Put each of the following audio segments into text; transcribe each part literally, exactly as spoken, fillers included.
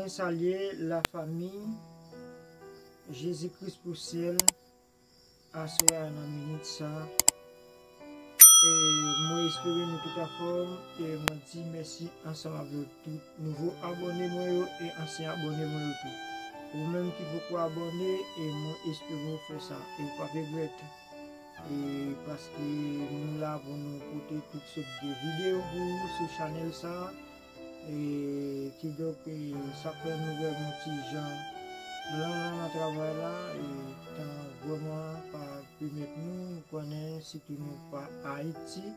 Salye lafanmi Jezi Kris pou syèl aswè a nan minit sa. E mwen espere nou tout anfòm e mwen di mèsi ansanm avèk tout nouvo abòne mwen yo e ansyen abòne mwen yo tou. Ou menm ki poko abòne, e mwen espere w fè sa e w p ap regrèt. E paske nou la pou nou pote tout sòt de videyo pou ou sou chanèl sa. E kidonk, e, sa fè nou vrèman ti jan lan lan nan travay la, e tan vrèman pa pèmèt nou konnen, sitou nou pa Ayiti,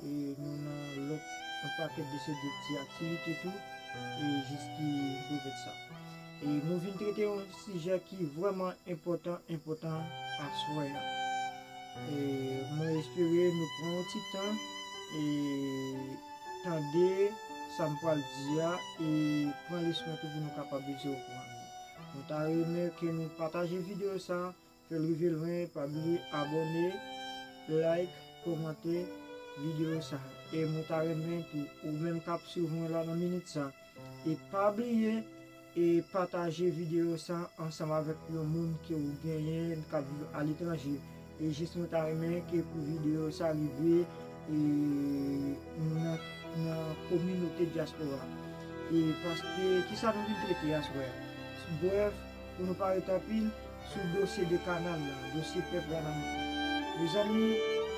e nou nan lòt, yon pakèt de sòt de ti aktivite tou, e jis ki pèmèt sa. E nou vin trete yon sijè ki vrèman enpòtan, enpòtan aswè a. E mwen espere nou pran yon ti tan e tande sa m pral di a e pran leson an tou pou nou kapab rete okouran. Nou ta renmen ke nou pataje videyo sa, fè l rive lwen, pa bliye abòne, like, kòmante videyo sa. E mwen ta renmen tou, ou menm k ap swiv mwen la nan minit sa, e pa bliye e pataje videyo sa ansanm avèk yon moun ke ou genyen k ap viv aletranje. E jis mwen ta renmen ke pou videyo sa rive e nan, nan kominote dyaspora. E paske kisa nou vin trete aswè a? Brèf, pou nou pa rete anpil, sou dosye de kanal la, dosye pèp Wanament la. Mezanmi,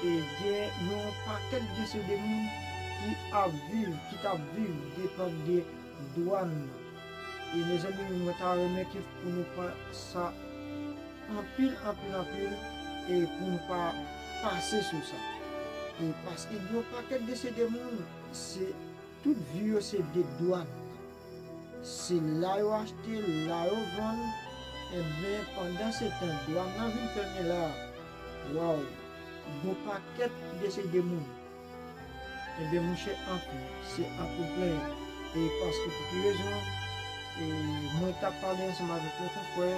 e gen yon pakèt de sòt de moun ki ap viv, ki t ap viv depann de dwàn nan. E mezanmi, mwen ta renmen ke pou nou pran sa anpil, anpil, anpil, e pou nou pa pase sou sa. E paske gen yon pakèt de sòt de moun, se tout vi yo se de dwàn. Se la yo achte, la yo vann. Enben, pandan se tan dwàn nan vin fèmen la, waw, gon pakèt de sòt de moun. Enben, monchè, anfen, se anpil plenyen. E paske pou ki rezon, e mwen t ap pale ansanm avèk yon konfrè,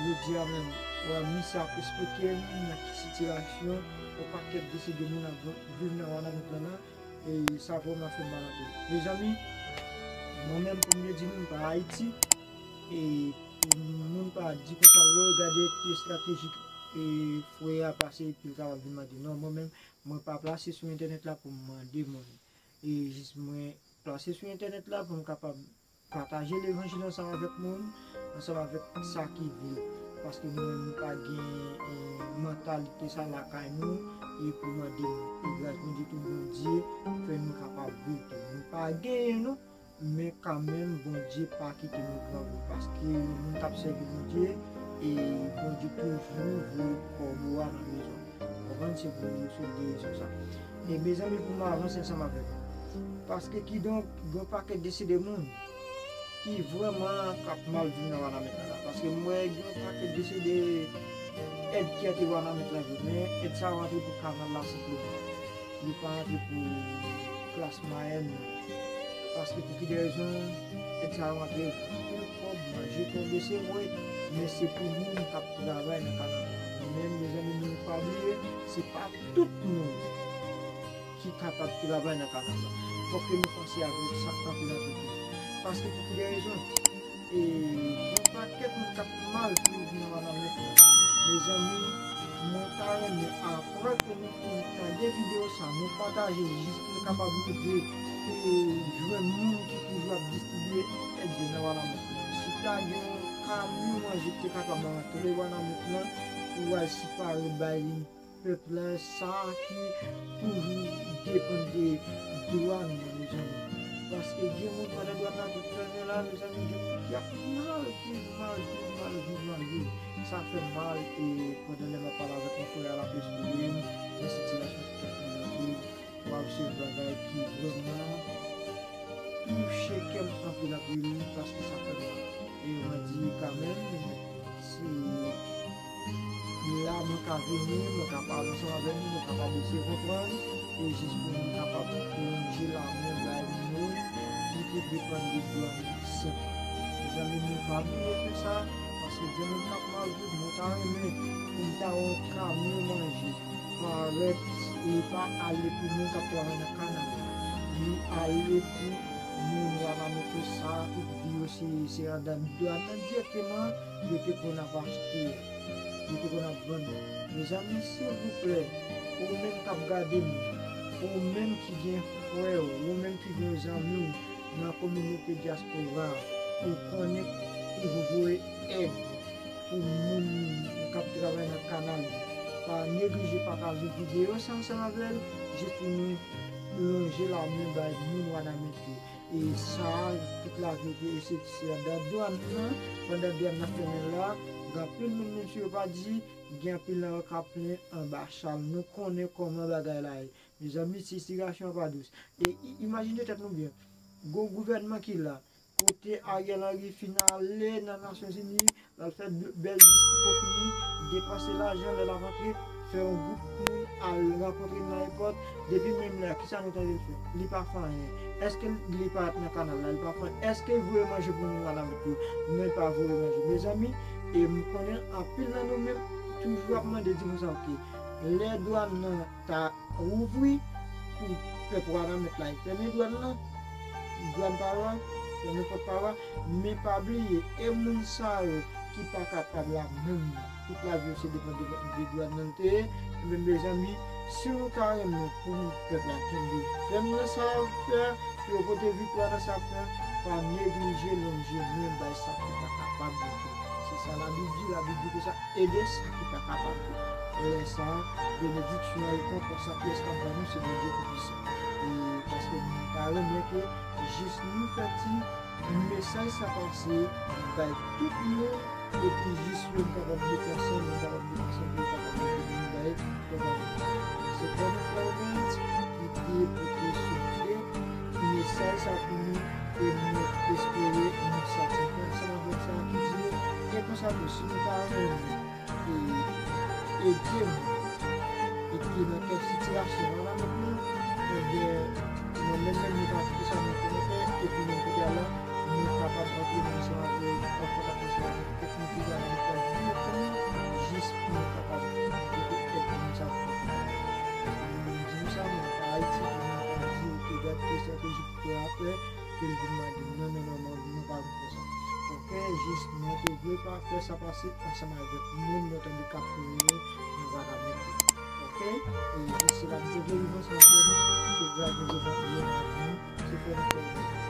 jodi a menm, wè, misye ap esplike m nan ki sitiyasyon yon pakèt de sòt de moun ap viv nan Wanament lan. E sa vrèman fè m mal anpil. Mezanmi, mwen menm, pou m te di nou, m pa Ayiti, e pou moun pa di konsa, wè, gade ki estrateji e frè a pase, epi l kapab vin mande. Non, mwen menm, mwen pa plase sou entènèt la pou m mande moun. E jis mwen plase sou entènèt la pou m kapab pataje levanjil ansanm avèk moun, ansanm avèk sa ki vle. Paske nou menm nou pa gen, eh, mantalite sa lakay nou, e pou mande moun. E gras Bondye tou, Bondye fè nou kapab viv tou. Nou pa genyen non, men kanmenm Bondye pa kite nou grangou. Paske yon moun k ap sèvi Bondye, e Bondye toujou voye kòbo a nan mezon. Konprann? Se pou sou de rezon sa. E mezanmi, pou m avanse ansanm avèk nou. Paske kidonk, gen yon pakèt de sòt de moun ki vrèman k ap mal viv nan Wanament lan la. Paske m wè gen yon pakèt de sòt de èd ki antre Wanament lan vre, men èd sa yo antre pou kanal la senpleman. Li pa antre pou klas mwayèn nan. Paske pou ki de rezon, èd sa yo antre pou kòb, manje, kòb, se vre, men se pou moun k ap travay nan kanal la. Mwen menm, mezanmi, nou pa bliye, se pa tout moun ki kapab travay nan kanal la. Fòk ke nou panse avèk sa anpil anpil tou. Paske pou ki de rezon, e, gen yon pakèt moun k ap mal viv nan Wanament lan. Mezanmi, mwen ta renmen apre ke nou fin tande videyo sa, nou pataje l jis pou nou kapab rive, e, jwenn moun ki toujou ap distribye èd yo nan Wanament lan. Si ta gen yon kamyon manje ki te kapab rantre Wanament lan pou al sipare bay pèp la, sa ki toujou depann de dwàn nan, mezanmi. Paske gen moun pandan dwàn nan ap fèmen la, mezanmi, gen moun ki ap mal viv, mal viv, mal viv, mal viv. Sa fè m mal, e pandan lè m ap pale avèk yon frè a, l ap esplike m nan sitiyasyon ki fè l ap viv. Waw, se yon bagay ki vrèman touche kè m anpil anpil, paske sa fè mal. E mwen di kanmenm, si la mwen ka vini, mwen ka pale ansanm avèk nou, mwen kapab eseye konprann, e jis pou nou kapab lonje lamen bay moun ki te depann de dwàn senp. Mezanmi, nou pa bliye fè sa, paske gen moun k ap mal viv, mwen ta renmen pou m ta wè yon kamyon manje parèt, li pa ale pou moun k ap travay nan kanal la. Li ale pou moun yo Sa pa mete sa, tout vi yo se, se andan dwàn nan dirèkteman, yo te konn ap achte, yo te konn ap vann. Mezanmi, silvouplè, ou menm k ap gade m, ou menm ki gen frè w, ou menm ki gen zanmi w nan kominote dyaspora, ou konnen ki pou voye èd pou moun k ap travay nan kanal yo. Pa neglije pataje videyo sa ansanm avè l, jis pou nou lonje lamen bay moun Wanament yo. E sa, tout lavi yo te eseye se andan dwàn nan, pandan dwàn nan fèmen la, gen anpil moun, menm si yo pa di, gen anpil nan yo k ap plen anba chal. Nou konnen kòman bagay la ye. Mezanmi, sitiyasyon an pa dous. E i- imajine tèt nou byen. Gon gouvènman ki la, kote Ariel Henry fin ale nan Nasyonzini, l al fè bèl diskou pou fini, depanse lajan, lè l ap antre, fè yon gwoup moun al rankontre l nan èpòt. Depi menm lè a, kisa nou tande l fè? Li pa fè anyen. Èske li pa nan kanal la? Li pa fè anyen. Èske l voye manje pou moun Wanament yo? Non, li pa voye manje. Mezanmi, e m konnen anpil nan nou menm toujou ap mande, di konsa, oke, lè dwàn nan ta ouvri pou pèp Wanament la, fèmen dwàn nan, dwàn pa la, fèmen pòt pa la, men pa bliye, e moun sa yo ki pa kapab la menm, tout lavi yo se depann de, de dwàn nan te ye, ebyen, mezanmi, si nou ta renmen pou pèp la kenbe fèm nan sa y ap fè, pou yo pote viktwa nan sa y ap fè, pa neglije lonje men bay sa ki pa kapab yo tou. Se sa Labib di, Labib di konsa, ede sa ki pa kapab yo. Lè sa a, benediksyon an, rekonpans lan, kiyès k ap ban nou? Se Bondye Toupisan. E paske nou ta renmen ke jis nou fè ti mesaj sa pase bay tout moun, epi jis yo kapab met ansanm, yo kapab met ansanm, yo kapab met ansanm, bay Sè Bernard Florent ki te pote sou pye mesaj sa pou nou, e nou espere nou satisfè ansanm avèk sa ki di nou. E konsa tou, si nou ta renmen e ede moun, e ki nan kèk sitiyasyon an la mentnan, ebyen, mwen menm, menm nou ka kite sa nan kòmantè, epi menm kote a la, nou kapab antre ansanm avèk, an kontak ansanm avèk kèk moun ki la nan kay dirèkteman, jis pou nou kapab pote èd moun sa pou nou. Mwen menm di nou sa, mwen pa Ayiti, pou mwen pa di, oke, gad ki estrateji pou fè apre, ke l vin mande m. Non, non, non, non, nou pa vin fè sa. Oke, jis mwen te vle pa fè sa pase ansanm avèk moun mwen tande k ap plede nan Wanament. Oke? E jis se la m te vle viv ansanm avèk nou, ke Bondye ban nou, se fè nou fè.